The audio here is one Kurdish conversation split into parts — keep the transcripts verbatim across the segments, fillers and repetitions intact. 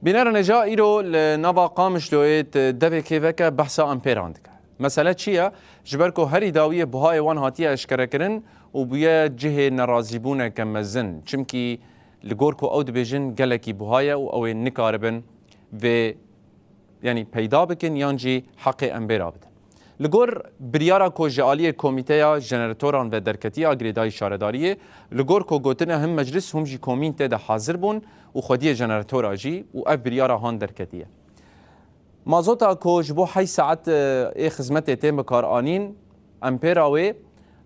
Bînerên hêja îro li nava Qamişloyê di devê kêveke behsa empêran dike. Mesele çi ye? Ji ber ku herî dawiyê buhayê wan hatiye eşkerekirin û bûye cihê nerazîbûneke mezin. Çimkî li gor ku ew dibêjin gelekî buha ye û ew ê nikaribin vê, yanî peyda bikin yan jî heqê empêra bidin. Li gor biryara ku ji aliyê Komîteya Jeneratoran ve derketiye a girêdayî şaredariyê, li gor ku gotine him meclis hûm jî komîn tê de hazir bûn û xwediyê jeneratora jî û ev biryara han derketiye. Mazota ku ji bo heşt saet, e, ê xizmetê tên bikaranîn, empêra wê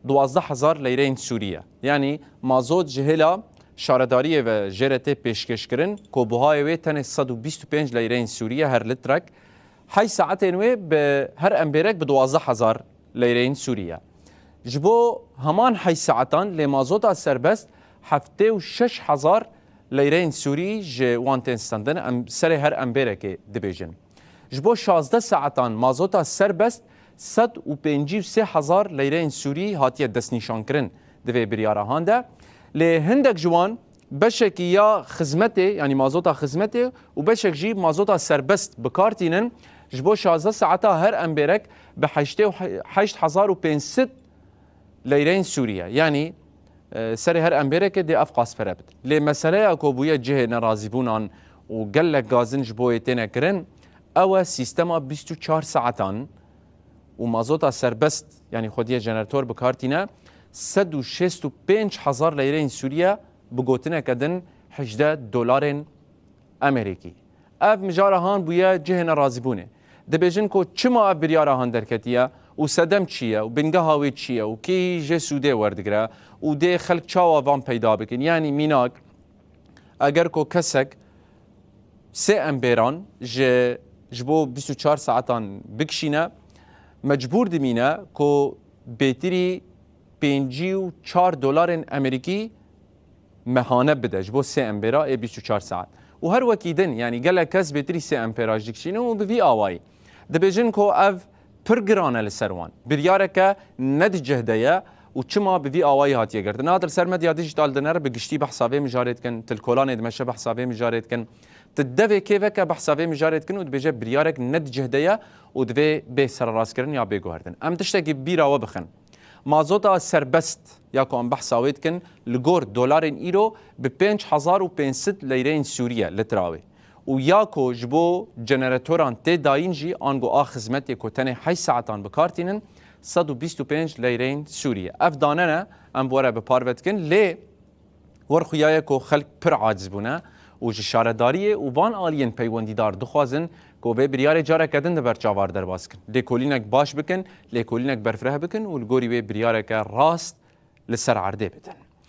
duwazdeh hezar leyreyên Sûrî ye. Yanî mazot ji hêla şaredariyê ve jê re tê pêşkêşkirin ku buhayê wê tenê sed û bîst û pênc leyreyên Sûrî ye her litrek. Heşt saetên wê bi her empêrek bi duwazdeh hezar leyreyên Sûrî ye. Ji bo heman heşt saetan lê mazota serbest heftê û şeş hezar leyreyên Sûrî ji wan tên stendin, em serê her empêrekê dibêjin. Ji bo şazdeh saetan mazota serbest sed û pêncî û sê hezar leyreyên Sûrî hatiye destnîşankirin di vê biryara han de. Lê hindek ji wan beşekî ya xizmetê, yanî mazota xizmetê û beşek jî mazota serbest bi kar tînin, ji bo şazdeh saeta her empêrek bi heştê û heşt hezar û pênc sed leyreyên Sûrî ye. Yanî, e, serê her empêrekê dê ev qas pere bidin. Lê meseleya ku bûye cihê nerazîbûnan û gelek gazin ji bo yê têne kirin, ew e sîstema bîst û çar saetan û mazota serbest, yanî xwediyê jenerator bi kar tîne, sed û şêst û pênc hezar leyreyên Sûrî ye, bi gotineke din hejdeh dolarên Amerîkî. Ev mijara han bûye cihê nerazîbûnê. Dibêjin ku çima ev biryara han derketiye û sedem çi ye û bingeha wê çi ye û kî jê sûdê werdigire û dê xelk çawa van peyda bikin. Yanî mînak, eger ku kesek sê empêran ji, ji bo bîst û çar saetan bikişîne, mecbûr dimîne ku bêtirî pêncî û çar dolarên Amerîkî mehane bide ji bo sê empêra ê bîst û çar saet. Û her wekî din, yanî gelek kes bêtirî sê empêra jî dikişînin û bi vî awayî dibêjin ku ev pir giran e li ser wan. Biryareke ne di cih de ye û çima bi vî awayî hatiye girtin. Niha tu li ser medya dîjîtal dinere bi giştî behsa vê mijarê dikin, tu li kolanê dimeşe behsa vê mijarê dikin. Tu devê kêveke behsa vê mijarê dikin û dibêje biryarek ne di cih de ye û divê bê sererastkirin ya bê guhertin. Em tiştekî bîra we bixin. Mazota serbest ya ku em behsa wê dikin, li gor dolarên îro bi pênc hezar û pênc sed leyreyên Sûrî ye litra wê. Û ya ku ji bo jeneratoran tê dayîn jî, ango a xizmetê ku tenê heşt saetan bi kar tînin, sed û bîst û pênc leyreyên Sûrî ye. Ev dane ne, em bi we re bi parve dikin, lê wer xuya ye ku xelk pir aciz bûne û ji şaredariyê û van aliyên peywendîdar dixwazin ku vê biryarê careke din di ber çavan derbas bikin. Lêkolînek baş bikin, lêkolînek berfireh bikin û li gorî wê biryareke rast li ser erdê bidin.